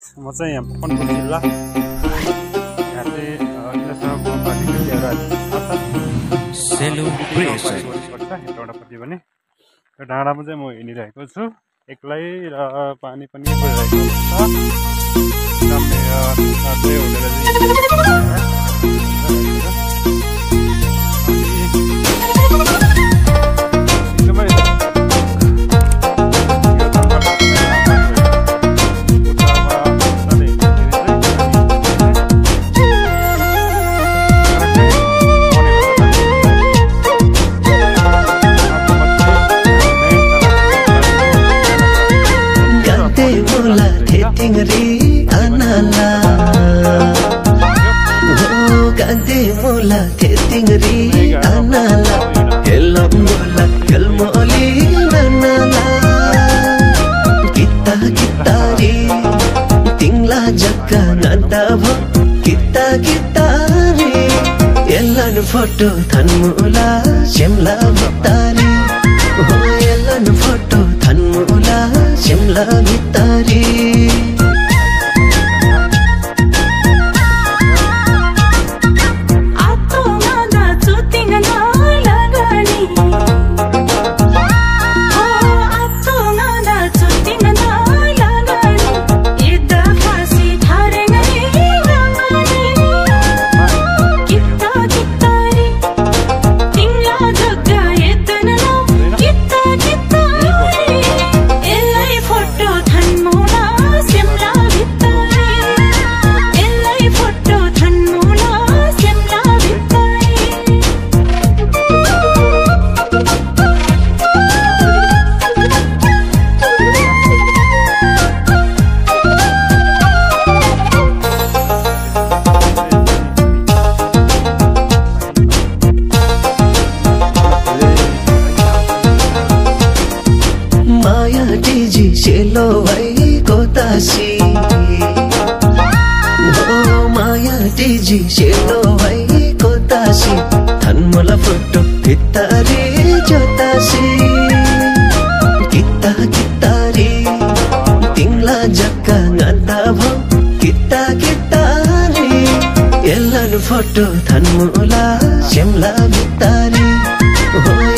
म चाहिँ यहाँ मकवानपुर जिल्ला यहाँ चाहिँ सेलुब्रेसन भने यो डाँडामा चाहिँ म हिँडिरहेको छु एक्लै र पानी पनि परिरहेको Tingri anala oh gande mola tingri anala elam mola kalmoli nanala kita kitari tingla jakka nanda bho kita kitari ellan photo thanmula shimla vitari oh ellan photo thanmula shimla vitari Shelo vai kotasi oh maya tiji shelo vai kotasi thanmula photo kitari jotasi kita kitari tingla jakka ngata bho kita kitari ellan photo thanmula shimla vitari oh